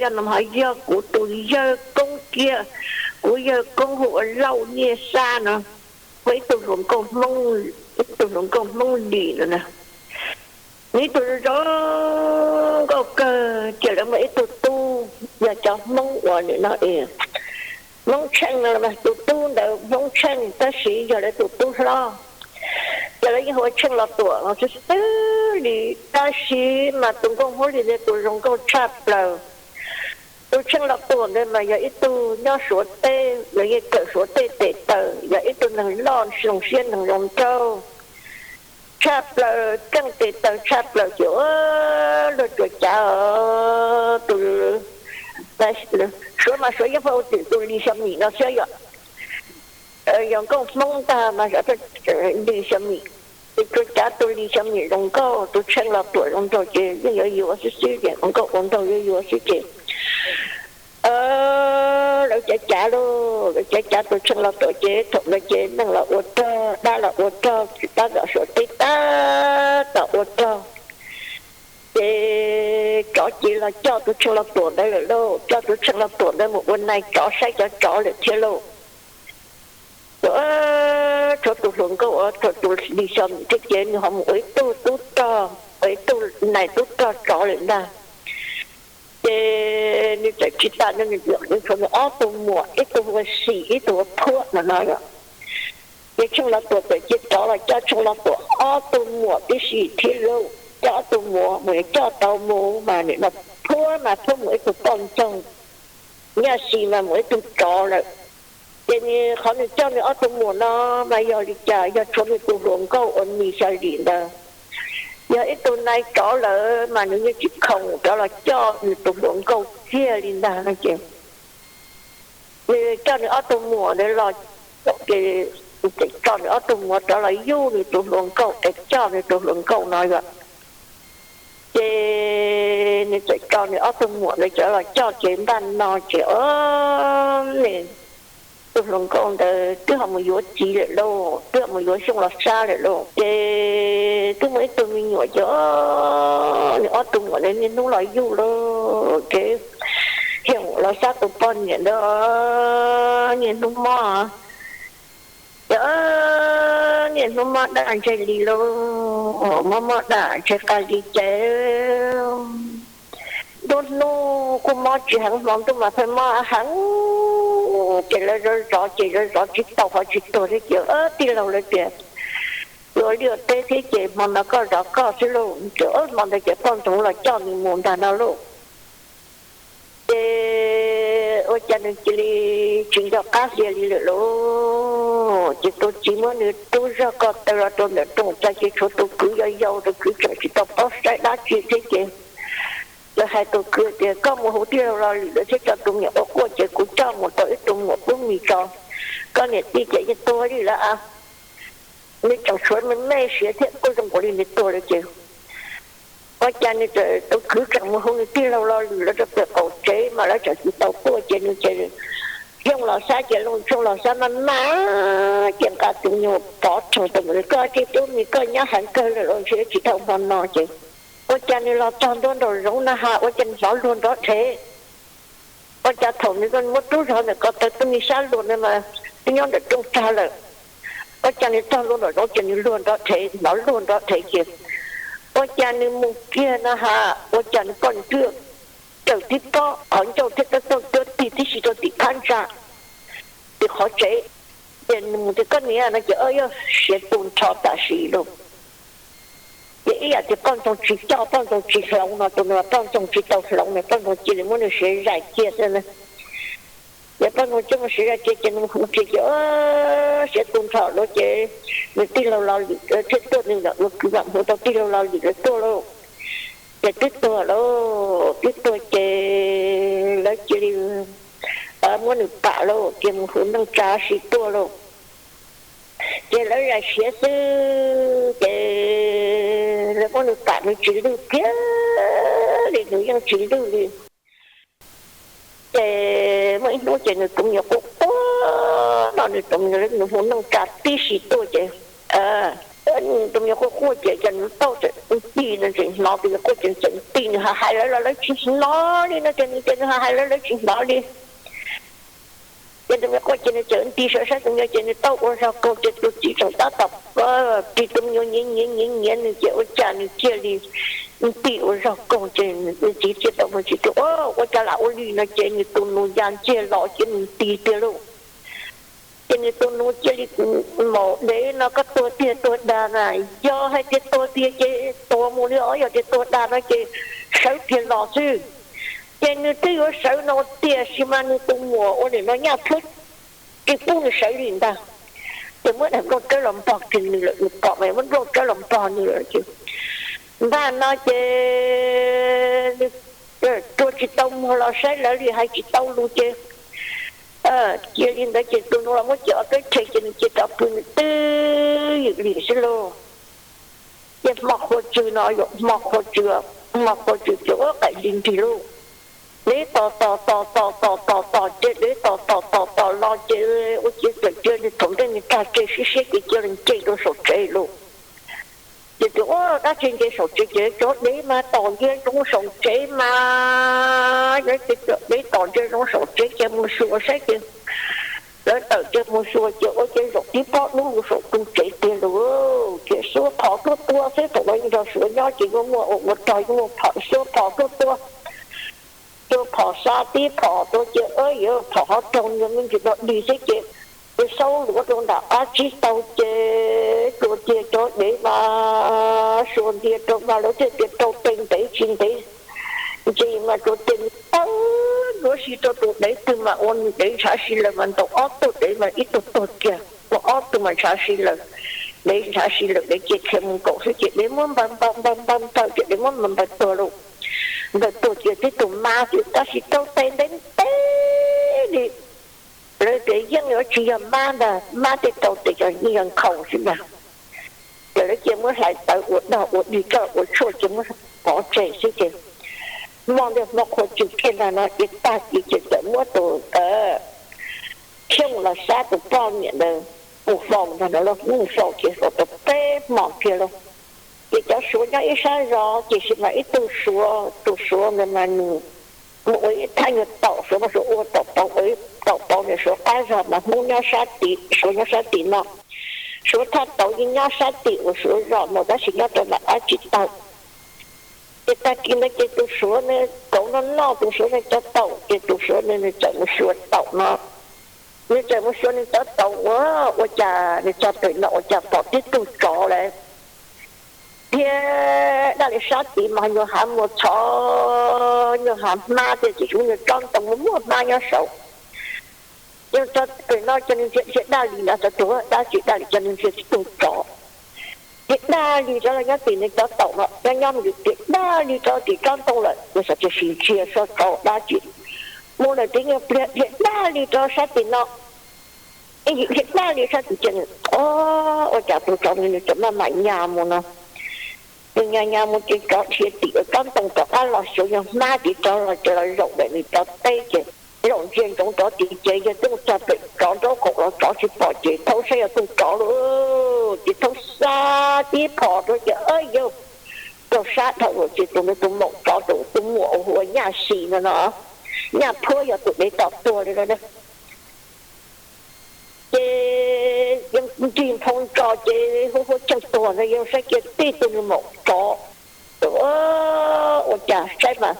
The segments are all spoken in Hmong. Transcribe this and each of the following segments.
Yog no ho yog kuv tus yawg koob kiag, kuv yawg koob hu ua Lauj Nyiaj Xab no, muaj ib tug hluas nkauj Hmoob, ib tug hluas nkauj Hmoob Lis no na. Nws ib tug zoo nkauj kawg, ces lawv muaj ib tug tub, yog cov Hmoob uas nim no Hmoob Tsheej no, tus tub ntawd Hmoob Tsheej tab sis yog lawv tus tub hlob. Ces lawv yeej hu ua Tsheej Los Tuam no xwb xwb li, tab sis mas tus nkauj Hmoob Lis ntawd tus zoo nkauj tshaj plaws. Tus Tsheej Los Tuam ntawd mas yog ib tug nyob Suav teb, nws yeej kawm Suav tej tes taw, yog ib tug neeg loj zoo siab neeg zoo nraug tshaj plaws, keej tes taw tshaj plaws ces luag tsuas cav tus, Suav mas Suav yeej pheej hu tias tus Lis Xyoo Mim no thiab yom. Yog nkauj Hmoob ntag mas Lis Xyoo Mim, ces tsuas cav tus Lis Xyoo Mim zoo nkauj, tus Tsheej Los Tuam zoo nraug ces yeej yuav yuav xwb xwb, ces ua nkauj ua nraug yuav yuav xwb ces lawv cav cav lauj, lawv cav cav tus Tsheej Los Tuam ces thaum ntawd ces neeg los ua rog, dab los ua rog, tab tom Suav teb tab tom ua rog. Ces tsov ces los coj tus Tsheej Los Tuam ntawd lawm lauj, coj tus Tsheej Los Tuam ntawd mus ua nais tsov saib cov tsov lawm thiab lauj. Ces tshuav tus hluas nkauj uas tus Lis Xyoo Mim thiab ces nws ho mus ua ib tug tub rog, ua ib tug nais tub rog tsov lawm ntag. Ces nws txawm tsis tas, nws tshuav nws ob tug muam, ib tug hu ua Xim, ib tug hu ua Phuab no no. Ces Tsheej Los Tuam txawm cia rov los coj Tsheej Los Tuam ob tug muam tib si thiab lauj, coj ob tug muam mus coj tau mus mas nim no Phuab mas Phuab mus ib tug poj ntxoog, Xim mas mus ib tug tsov lawm. Ces nws, qhov nws coj nws ob tug muam no mas yog li cas, yog tshuav nws tus hluas nkauj uas Lis Xyoo Mim ntawd, yog ib tug nais tsov lawm mas nws yeej tsis khoom rov los coj nws tus hluas nkauj kiag li ntag no ces nws coj nws ob tug muam ntawd los, ces tso nws ob tug muam rov los yuj nws tus hluas nkauj es coj nws tus hluas nkauj no yom. Ces nws txawm tso nws ob tug muam ntawd cov los coj ces npaj no ces, o, tus hluas nkauj ntawd twb ho mus yuav txiv lawm lauj, twb ho mus yuav Xyooj Los Sab lawm lauj. Ces twb muaj ib tug me nyuam ces nws ob tug muam ntawd niaj hnub los yuj lauj, ces Xyooj Los Sab tus poj niam ntawd niaj hnub mob, ces niaj hnub mob daj ntseg li lauj, mob mob daj ntseg qas li ces nruab hnub kuj mob tsis heev, hmo ntuj mas pheej mob heev. Ces lawv zov zov ces zov zov tsis tau qhov tsis tuag thiab ces tij laug lawv tias, ua liaj ua teb thiab ces hmo no koj zov koj xwb lauj. Ces hmo ntawd ces poj ntxoog los coj nws mus ntag no lauj. Ces ua cas nws cia li tsis nco qab hlo li lawm lauj. Ces tus txiv muab nws rub zog ko taw los rau ntawm rooj tsa ces tshuav tus kwv yau yau, tus kwv tseem tsis tau paub saib dab tsi thiab ces lawv hais tus kwv tias, koj mus hu tij laug Los Lwm lawv thiab tso tus me nyuam quaj quaj ces kuv coj mus rau ib tug muam pub mis tso. Koj niam tij ces yeej tuag li lawm a, nws tseem tshuav me me siav thiab kuj zoo nkaus li nws tuag lawm ces ua cas nws txawm, tus kwv tseem mus hu nws tij laug Los Lwm los rau pem qaum tsev mas lawv tseem tsis tau tuaj ces nws ces Xyooj Los Sab ces Xyooj Los Sab maj maj ces nqa tus me nyuam pov rhees rau ntawd, koj tsis pub mis, koj nyob heev kawg lawm los ntshe tsis dhau hmo no ces ua cas nws los txog ntua nraum zoov na has ua cas nws hnov luag nrov rhev. Ua cas thaum nws muab rub zog ntawm ko taw tuaj nws sab luag ntawd mas twb nyob ntawm rooj tsag lawm. Ua cas nws txog ntua nraum zoov ces nws luag nrov rhev, hnov luag nrov rhev ces ua cas nws mus kiag na has ua cas nws pom nws twb raws tib pob qhov ncauj thiab tab tooj cuab tig tib si rau tim phab ntsa tim qhov tsev. Ces nws mus tias, koj niam no ces yog siav tu nrho tam sim lauj. Ces ib yam tias poj ntxoog tsis coj, poj ntxoog tsis hloov no, tus nws poj ntxoog tsis tau hloov no, poj ntxoog cia li muab nws siav zais cia xwb na. Ces poj ntxoog coj mus siav zais cia ces nws hu ces ces siav tu nrho lawm ces nws tij laug Los Lwm thiaj tuaj, nws ua kwv mam hu tau tij laug Los Lwm lawv tuaj lauj. Ces twb tuag lauj, twb tuag ces lawv cia li muab nws pam lauj, cia mus hu neej tsa sim tuaj lauj. Ces lawv zais siav xwb ces lawv muab nws pam nws tsis lwj kiag li, nws yeej tsis lwj li. Ces muaj ib hnub ces nws tus me nyuam quaj quaj no, nws tus me nyuam, nws hu neej tsa tib si tuaj ces Tus me nyuam quaj quaj ces nws tau txawm nti, nws tseem hnov tus me nyuam quaj ces nws txawm nti, nws hais hais lawv los lawv tsis hnov li no ces nws ces nws hais hais lawv lawv tsis hnov li. Ces tus me nyuam quaj ces nws txawm nti sawv saib tus me nyuam ces nws tau ua zog kaug ces tus txiv tseem tab tom ris tus me nyuam nyiav nyiav nyiav nyiav nws ces ua cas nws cia li nti ua zog kaug ces nws txiv thiaj tau mus tsis tias ua cas lam ua li no ces nws tus nus ya ntsiag los ces nws nti tiag lauj. Ces nws tus nus cia li maum dev no koj tuag tiag tuag dag na, yog hais tias tuag tiag ces tuag mus li os, yog tias tuag dag no ces sawv kiag los xwb. Ces nws twb yuav sawv no tiam sis mas nws tus muam ua nim no nyaj plhwb tsis pub nws sawv li ntag. Ces muab daim nplooj tsawb los npog kiag nws lawm, nws pom mas muab nplooj tsawb los npog nws lawm ces ntag no ces nws rua tsis tau muag los saib lawv li, hais tsis tau lus ces cia li ntawd ces tus nus los muab ces ob peb rhe ces nws cia rov pw nws twb ywm lim xwb lauj. Ces hmo qhua tsw no yog hmo qhua tsw, hmo qhua tsw ces ua qaim li nrig lauj. Dev tos tos tos tos tos tos tos ces dev tos tos tos tos los ces ua ciav txawm cia nws thaum ntej nws tag tse siab siab ces cia li nce rau saum tsev lauj. Ces tias ua dab tsi nce saum tsev ces cov dev mas tom ntsia ntsoov saum tsev mas, dev tom ntsia ntsoov saum tsev ces mus xyuas saib ces lawv tawm ces mus xyuas ces ua ces zaum tib pob dub lug saum tus tsev tiag lauj. Ces xuav phom tuaj tua xwb, thaum no yeej nrog suav nyob ces yeej muaj ua ua rog yeej muaj phom, xuav phom tuaj tua. Tua phom xa tib phom tuaj ces yuav phom hov raug nws me ntsis dog dig xwb ces, ces xaub luav rau nram qab tsib taug ces tua tiag cov dev mas suav ntiag rau mas lawv thiaj tias rau tej ntev tsis ntev ntsis mas tua tiag nws tawg nruab si rau tus dev twg mas ua nws dev ntshav si lawm mas ntaus ob tug dev mas ib tug tuag kiag, ua ob tug mas ntshav si lawm, dev ntshav si lawm dev cia khiav mus nkaum xwb ces dev muab npawg npawg npawg npawg npawg ces dev muab npawg npawg tuag lauj. Npawg tuag ces tib tug mab ces tab sis rau tes ntev ntev li. Lawv tias yeej yuav tsis yog mab ntag, mab tej rau tes cov yeej yog nkhaus xwb ntag. Ces lawv cia muab hlais tawv ua dog ua dig coj ua tshuaj ces muab pov tseg xwb ces hmo ntawd hmo qhua tsw kiag ntag no ces tag kis ces txawm muab tus Xyooj los sab tus poj niam ntawd mus faus ntag no lauj, mus faus ces faus tau peb hmo kiag lauj. Ces cov suav nyob ib sab zos ces sis mas ib tug suav, tus suav ntawd mas nws mus ua ib thaj nyuag taum, suav mas suav ua taum pauv, ua ib taum pauv ntawd suav qab zog mas hmoob nyob sab tim, suav nyob sab tim no. Suav thaj tauv yeej nyob sab tim uas suav zos no tab sis nyob rau nram qab tsib taug. Ces tag kis ntawd ces tus suav nws kauv noj noj tus suav nws cov taum ces tus suav nws nws txawm mus xyuas taum no. Nws txawm mus xyuas nws cov taum ua, ua cas nws txog pem no ua cas pom tib tug tsov lawm. Dhia daj li sab tid mas nyuag hav muag txhov, nyuag hav hmab tiag ces tsuas muaj nyuag tsob ntoo muaj hmab nyob saud. Yog txog pem no ces nws ntsia dhia daj li no, txog tus dab tsi daj li ces nws ntsia tib tug tsov. Dhia daj li rov los nyob tim nws cov taum no, nyob nyob dhia daj li rov tim tsob ntoo lawm, nws xav tias sim ntsia saib tsov dab tsi. Mus lawm tib nyuag pliag dhia daj li rov sab tim no, dhia daj li sab tim ces nws, ua cas tus tsov nws txawm maj mam nyas mus no. Nws nyas nyas mus ces tsov dhia tim tsob ntoo rov qab los xyuas yog hmab ces tsov los ces los zaum ntawm nws cov teb ces zaum ntsia ntsoov rov tim ces yog twb mus txog pem tsov nraub qaum los tsov tsis pom ces thaub saib yog tus tsov lauj, ces thaub xa tib phom rau ces yog rau sab dhau lawm ces tus ntawd tus maum tsov tus muam hu ua Nyaj Xis no no, Nyaj Phuab yog tus dev tom tuag li no. Ces yeej nrig nphoo ntso ces hu hu cheej tuag no yeej saib kiag tib tug nws maum tsov. Ua cas saib mas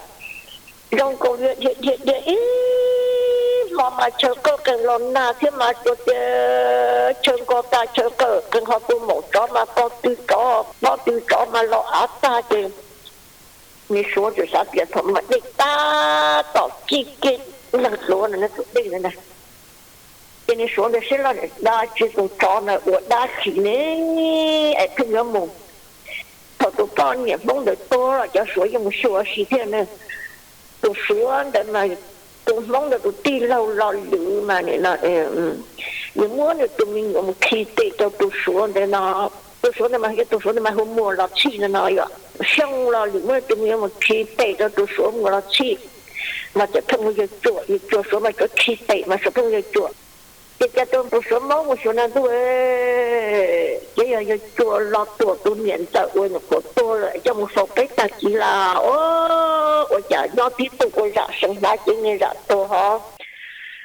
zoo nkaus li dhia dhia dhia ib hmo mas chaw qawj qees los nag thiab mas tsuas tias chaw nkaus tas chaw qawj qees ho tus maum tsov mas pob tw tsov, pob tw tsov mas los av tag ces nws suav txawm xav tias thaum no mas dej tab tom kij kij leeg hluav no tus dej ntawd na. Ces nws suav ntawd siab loj, dab tsi tus tsov na ua dab tsi ne es pheej yuav mus. Thaum tus poj niam hmoob ntawd tuag los cov suav yeej mus xyuas ua si thiab na. Tus suav ntawd mas tus hmoob ntawd tus tij laug Lo Lwm mas nim no nws muab nws tus me nyuam mus khi tes rau tus suav ntawd no. Tus suav ntawd mas yog tus suav ntawd mas hu Muas Los Txhij no no yom. Xyooj Lo Lwm muab nws tus me nyuam mus khi tes rau tus suav Muas Los Txhij, mas cov pheej hu yawg Tsuam, yawg Tsuam suav mas cov khi tes mas suav pheej hu yawg Tsuam. Ces cas tus suav maub mus xyuas na ntuj, ces yog yawg Cua Los Tuam tus niam ntxawm uas nyuam qhuav tuag lawm coj mus faus peb tag kis lawm. Ua cas nyob tib tug ua zam seev hnav cev niag zam tuag hov,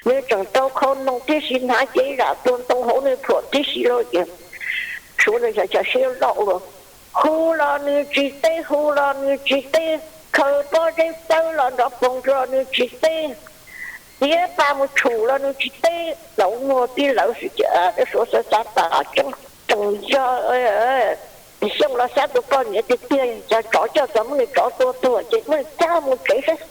nws tseem rau khau noog tib si hnav cev zam tuag ntoo hauv nws phuam tib si lauj. Ces suav ntawd xyov siab loj ua luaj, hu los nws tsis teb, hu los nws tsis teb, khaws pob zeb txawb los nrov poog los nws tsis teb, tiav pa mus tshum los nws tsis teb, lawv muag tib lawv xwb. Ces suav xav xav tas tseeb tseem yog Xyooj Los Xab tus poj niam tiag tiag, cas tsov coj txog muab nws tsov tua tuag ces muab nws cab mus tsev saib.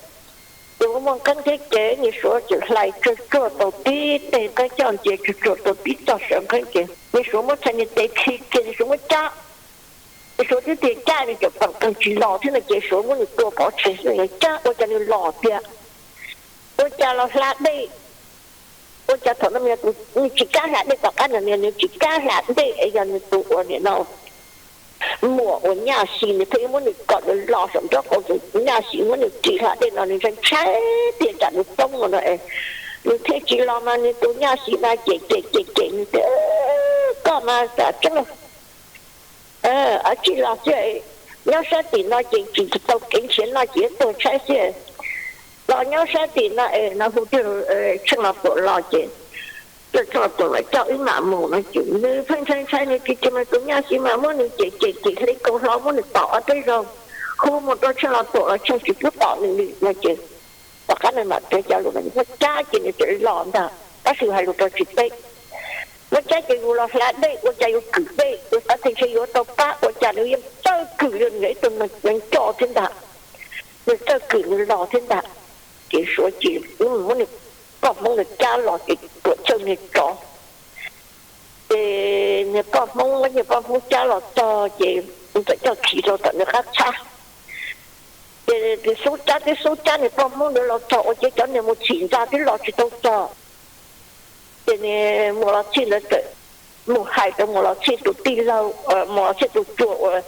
Ces muaj muaj qeeb thiab ces niag suav ces hlais tsawg tsuag tau tib teg qeeb, coj ntsia tsawg tsuag tau tib txoj saw qeeb ces niag suav muab txhais niag tes khi kiag niag suav muab cab. Niag suav twb tias cab nws cov peem qeeg tsis los thiab no ces suav muab nws tua pov tseg xwb, cab ua cas nws los tiag. Ua cas los hla dej, ua cas thaum no nws tsis kam hla dej, tom qab no nws tsis kam hla dej es yog nws tus ua niam no muam uas Nyaj Xis nws pheej muab nws kom nws los saum nraub qaum, Nyaj Xis muab nws ris hla dej no nws ntshai ntshai tias tsam nws poob no no es nws thiaj tsis los mas nws tus Nyaj Xis mas cem cem cem cem nws tias koj mas tseeb a, tsis los xwb, nyob sab tim no ces tsis tau kev nrhiav noj ces tuag tshaib xwb. Los nyob sab tim no es no hu Tsheej Los Tuam los ces Tsheej Los Tuam mas coj wb mam mus no ces nws pheej ntshai ntshai nws tsis ris mas tus Nyaj Xis mas muab nws cem cem cem hle kaus hlo muab nws tom ob peb zaug, hu mus rau Tsheej Los Tuam los Tsheej tsis pub tom nws li no ces tom qab no mam tias cov lus no muab cab ces nws txawm los ntag tab sis hais lus rau tsis teb. Muab cab ces yus los hla dej ua cas yus kwm dej, yus xav tias ntshe yuav tau pab ua cas nws yeej txawj kwm li, nws yog ib tug neeg coj thiab ntag, nws txawj kwm nws los thiab ntag. Ces suav ces muab nws poj Hmoob nws cab los ces Tuam Xyooj niag tsov ces niag poj Hmoob, niag poj Hmoob cab los txog ces txawm coj khi rau tom nws qab txhab. Ces twb xub cab twb xub cab niag poj Hmoob ntawd los txog ua ces cov niag mus txhim ntxa twb los tsis tau txog. Ces niag Muas Los Txhij ntawd txawm mus hais rau Muas Los Txhij tus tij laug, Muas Los Txhij tus Cua uas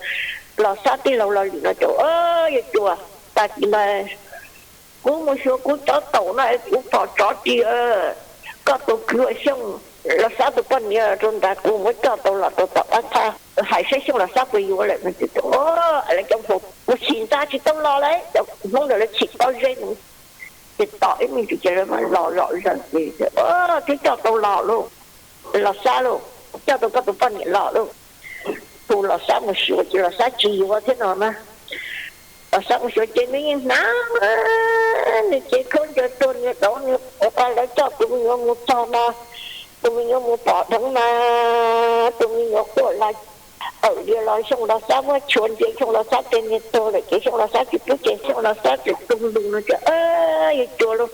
Los Xab tij laug Los Lwm no tias, Yawg Cua, tag kis no kuv mus xyuas kuv cov taum no es kuv pom tsov ris koj tus kwv ua Xyooj Los Xab tus poj niam rau nrad, kuv muab coj tau los rau tom qab txhab hais saib Xyooj Los Xab puas yuav lawm no. Lawv cov mus txhim ntxa tsis tau los lawm, cov Hmoob ntawd lawv txhim pob zeb no ces tom ib me ntsis ces lawv mam los zom zaws ces, Twb coj tau los lauj, Los Xab lauj, coj tau koj tus poj niam los lauj. Hu Los Xab mus xyuas ces Los Xab tsis yuav thiab no na. Los Xab mus xyuas ces nws yeej hnav nws cev khaub ncaws tuag nws daus nws ua qas lawv coj tus me nyuam mus txog mas tus me nyuam mus pom dheev mas tus me nyuam quaj la awm li los Xyooj Los Xab muab tshuav ntiav Xyooj Los Xab tej niag tuag lawm ces Xyooj Los Xab tsis pub ces Xyooj Los Xab txawm tu lus no tias, Yawg Cua lauj,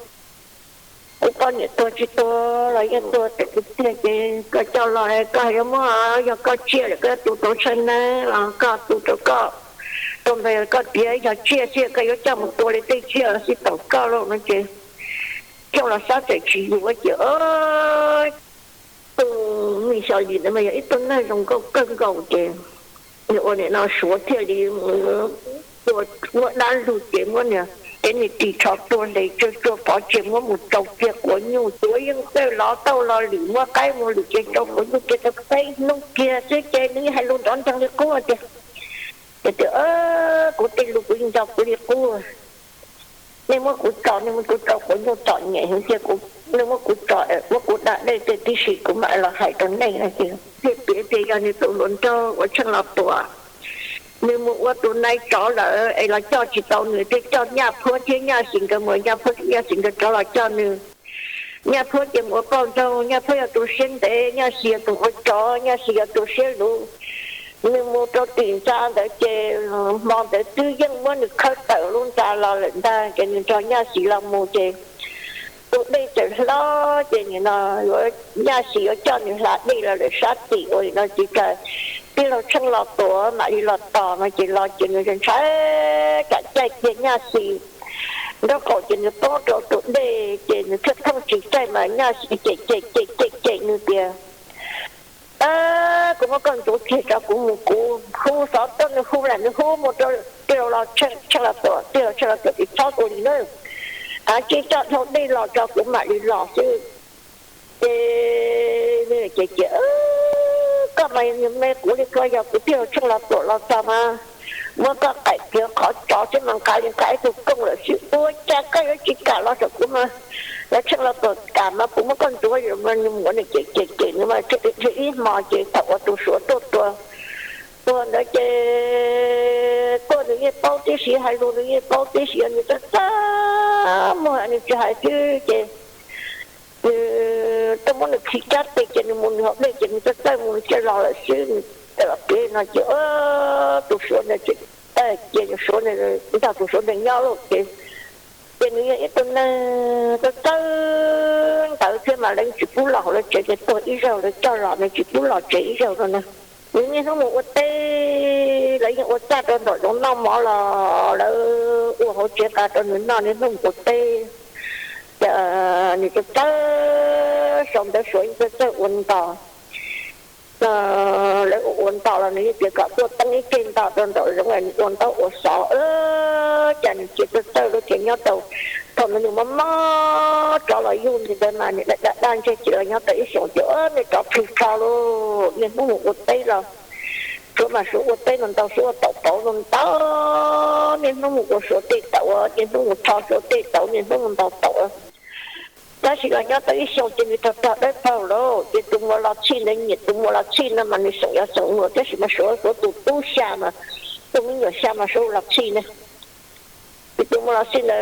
kuv poj niam tuag tsis tuag los yeej tuag tiag tiag ces koj coj los koj yuav muab, yog koj tsiaj lawm koj yuav tu rau tshaj nawb los koj tu rau koj, rau npe koj tiav, yog tsiaj xwb koj yuav coj mus tua li tej tsiaj xwb tau koj lauj no ces Xyooj Los Xab txawm tsis yuav ces tus me Xyos Lis ntawd mas yog ib tug neeg zoo nkauj kawg nkaus ces nws ua nim no Suav thiaj li mus tua muab dab lug ces muab nws cev nws ris tsho tuag hle tsawg tsuag pov tseg muab mus rau kiag quav nyuj. Suav yeej txawj lov tauj lo lwm muab qaib mus lwm ces rau quav nyuj kiag tau peb hnub kiag xwb ces nws yeej hais lus nrov nreeg li qub tias, tias, Kuv tej lus kuv yeej nco kuv li qub. Nej muab kuv tso, nej muab kuv tso quav nyuj txom nyem heev tiag, nej muab kuv tso, muab kuv da dej tej tib si kuv mam los hais rau nej no ces thiaj piav tias yog nws tus hluas nraug uas Tsheej Los Tuam nws mus ua tus nai tsov lawm es los coj tsis tau nws thiaj coj Nyaj Phuab thiab Nyaj Xis nkawd mus, Nyaj Phuab thiab Nyaj Xis nkawd rov los coj nws. Nyaj Phuab ces mus ua poj nraug, Nyaj Phuab yog tus siab ntev, Nyaj Xis yog tus ua tsov, Nyaj Xis yog tus siab luv. Nws mus rau tim ntxa ntawd ces hmo ntawd twb yeej muab nws khawb tawm lub ntxa los lawm ntag ces nws nrog Nyaj Xis los mus ces tus dej txawm hlob ces nim no yuav Nyaj Xis yuav coj nws hla dej los lawm sab tim ua li no ces tij laug Tsheej Los Tuam mam li los tos no ces los ces nws ntshai tsam caij kiag Nyaj Xis nraub qaum ces nws poob rau tus dej ces nws thiaj pheej tsis caij mas Nyaj Xis cem cem cem cem cem nws tias, Kuv muab koj ntxuav kiag tso kuv mus, kuv hu xov tooj, nws hu lam nws hu mus rau tij laug Los Tsheej, Tsheej Los Tuam, tij laug Tsheej Los Tuam tias, Txhob ua li na, cia coj dhau dej los tso kuv mam li los xwb. Ces Ces, ces koj mas me quv li ko, yog kuv tij laug Tsheej Los Tuam los txog mas muab koj qaim kiag qhov tso xwb mas nqa li nqa ib tug kooj lawm xwb, ua cas koj yuav tsis kam los saum kuv mas? Yog Tsheej Los Tuam kam mas kuv muab koj ntxuav. Nws muab nws cem cem cem nws mas ib hmo ces thaum uas tus Suav tuaj tua, tua ntawd ces tuaj nws yeej paub tib si, hais lus nws yeej paub tib si, nws txawj txawj muag nws tsis hais xwb ces nws tuaj muab nws khi cab tes ces nws mus nws hauv dej ces nws txawj txawj mus nws thiaj los lawm xwb. Nws txawm los piav no ces tus Suav ntawd tseem cia tus Suav ntawd nrog tus Suav ntawd nyob lauj ces, ces nws yog ib tug neeg txawj txawj ntawd thiab mas lawv tsis pub los hauv lawv tsev ces tuag ib zaug, lawv coj los nws tsis pub los tsev ib zaug no na. Nws niaj hnub mus ua teb, lawv yeej ua txaj rau nraum zoov noj mov los lawv ua hauv tsev nqa rau nws noj, niaj hnub mus ua teb. Ces nws txawj txawj sau ntawv Suav, yeej txawj txawj ua ntos. Lawv ua ua ntos los nws yeej tias kom tuaj teeb ib ceg ntos rau nraum zoov, nws ua ntaub ua xov, cas nws cia txawj txawj lub cev nyob rau. Thaum ntawd nws mob mob rov los yug li ntawd mas nws daj daj ntseg ces los nyob tau ib xyoos ces nws rov plhws plho lauj, niaj hnub mus ua teb los. Suav mas Suav ua teb no ntau, Suav ua taum pauv no ntau, niaj hnub mus ua Suav tej taum, niaj hnub mus rho Suav tej taum, niaj hnub mus ntaus taum. Tab sis los nyob tau ib xyoos ces nws rog rog dawb paug lawm ces tus muam Los Txhij ntawd nyiam tus muam Los Txhij no mas nws xeem yuav xeem muam, tab sis mas Suav, Suav tus tub xya mas, tus me nyuam xya mas Suav Los Txhij na. Ces tus muam Los Txhij ntawd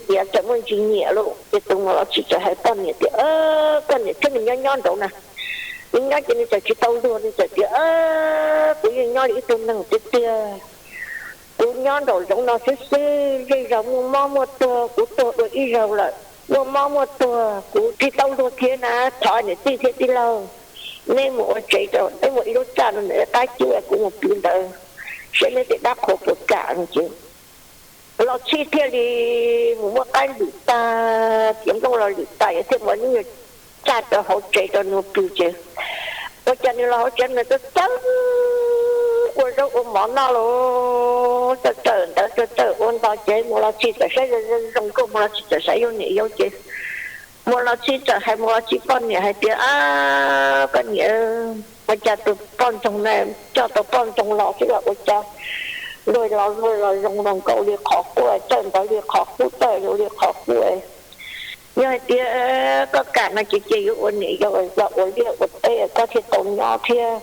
niam txawm muaj ntsis nyiam lauj, ces tus muam Los Txhij txawm hais poj niam tias, poj niam thiab nws nyob nyob nraud na, nws nyob ces nws txawm tsis tau luag, nws txawm tias, kuv yeej nyob li ib tug neeg tiag tiag, kuv nyob nraum zoov no xwb xwb, zej zog muaj mob muaj tuag, kuv tuag dua ib zaug lawm, muaj mob muaj tuag kuv tsis tau luag thiab na, thov niam tij thiab tij laug, neb mus ua tsev rau, neb mus ib lub txaj rau ntawm qab cub, kuv mus pw ntawd, saib neb tej dab qhuas puas kam no ces Los Txhij thiaj li mus muab qaib lwm tag, txiav nplooj los lwm tag, thiaj muab lub nyuag txaj rau hauv tsev rau nws pw ces ua cas nws los hauv tsev nws txawj txawj ua zaub ua mov noj lauj, txawj txawj ntawd txawj txawj ua nto ces muam Los Txhij txawm saib zoo zoo nkauj, muam Los Txhij txawm xav yuav niam yau ces muam Los Txhij txawm hais muam Los Txhij poj niam hais tias, koj niam, ua cas tus poj ntxoog na, coj tau poj ntxoog los xwb los ua cas luag los luag los zoo los nkauj li qhov qub, txawj ntawv li qhov qub, txawj lus li qhov qub. Yog hais tias koj kam no ces cia yuav ua niam yau los ua liaj ua teb koj thiaj tau nyob thiab,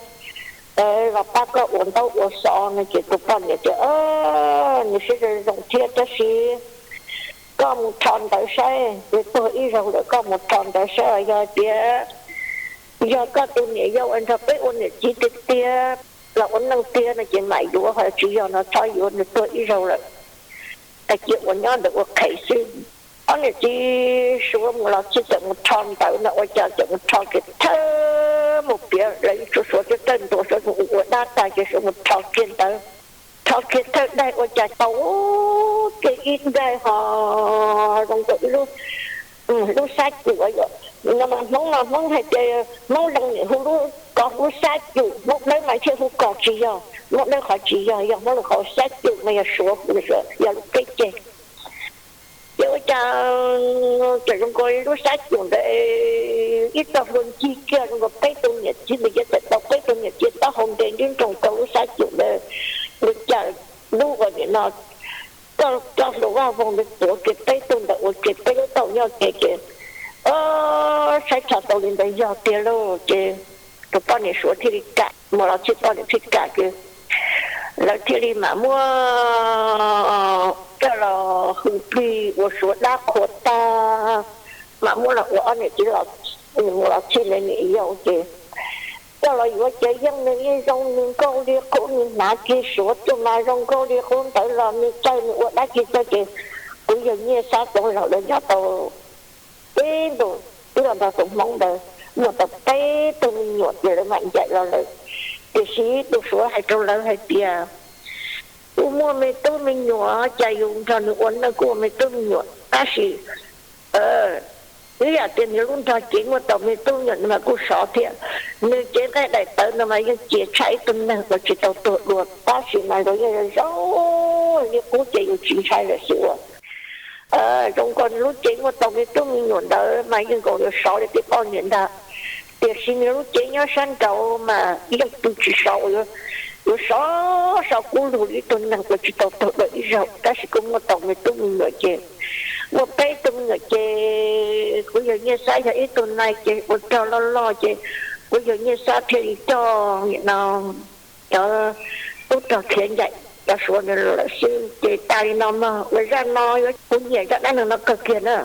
los pab koj ua ntaub ua xov no ces tus poj niam tias, nws siab zoo zoo thiab tab sis koj mus rho ntawv saib, nws tuag ib zaug lawm, koj mus rho ntawv saib os, yog tias yog koj tus niam yau uas nrog peb ua niam txiv tiag tiag los ua neej tiag no ces mam yuav, ho tsis yog no txhob yuav, nws tuag ib zaug lawm, cia ua nyob ntawm ua qhev xwb. Ob niam txiv Suav mus los txij txawm mus rho ntawv no ua cas txawm mus rho kiag thawj mus piav lawv ib tug Suav thiab thawj ntua Suav mus ua dab tag ces Suav mus rho kiag ntawv, rho kiag thawj daim ua cas tau kiag ib daim ho zoo nkaus ib lub, lub xab cum no mas Hmoob no Hmoob hais tias Hmoob Leeg nim hu lub ko hu lub xab cum, Hmoob Dawb mas thiaj hu ko tsis yog, Hmoob Dawb qhov tsis yog, yog Hmoob Leeg qhov xab cum mas yog Suav, yog lub teb ceg. Ces ua cas txawm zoo nkaus lub xab cum ntawd ib txoj hlua ncig kiag zoo nkaus peb tug niam txiv ntawd ces txawm tau peb tug niam txiv taub hau nte nrib nroos rau lub xab cum ntawd, ua cas lub uas nim no txoj hlua vaj voog ntawd tuav kiag peb tug ntawd ua ke peb lub taub hau nyob ke ces saib txog tau li ntawd yog tiag lauj ces tus poj niam Suav thiaj li kam, muam Los Txhij poj niam thiaj kam ces lawv thiaj li mam muab coj los hwm plig ua Suav dab qhuas tag, mam muab los ua ob niam txiv, muam Los Txhij ntawd niam yau ces coj los yuav ces yeej nws yeej zoo nws nkauj li qub, nws hnav kiag Suav tuaj mas zoo nkauj li qub ntawd los nws txawj nws ua dab tsi txawj ces kuv yawg Nyiaj Xab Txoov Laug lawv nyob tau ib ntus twb los nrog tus Hmoob ntawd muaj tau peb tug me nyuam ces lawv mam ncaim los lawm. Tiam sis tus Suav hais rau lawv hais tias kuj muaj me tub me nyuam, cas yus nrog nws ua neej kuj ua me tub me nyuam tab sis ib yam tias nws lub nrog cev muaj tau me tub me nyuam no mas kuj sov thiab. Nws cev nqaij daim tawv no mas yeej cia tshaj ib tug neeg uas tsis tau tuag dua tab sis mas luag yeej zoo li qub ces yus tsis ntshai lawm xwb uas zoo nkaus nws lub cev muaj tau me tub me nyuam ntawd mas yeej nkaus yuav sov li tej poj niam ntag. Tiam sis nws lub cev nyob sab nraud mas ib leej twg tsis sau, yuav sau sau kub lug li ib tug neeg uas tsis tau taug dua ib zaug, tab sis kuj muaj tau me tub me nyuam ces muaj peb tug me nyuam ces kuv yawg Nyiaj Xab yog ib tug nai ces ua rog loj loj ces kuv yawg Nyiaj Xab thiaj li coj nim no cov tub rog khiav ncaim cov Suav ntawd lawm xwb. Ces tas li no mog, ua zaj no yuav, kuv nyiam zaj dab neeg no kawg kiag na.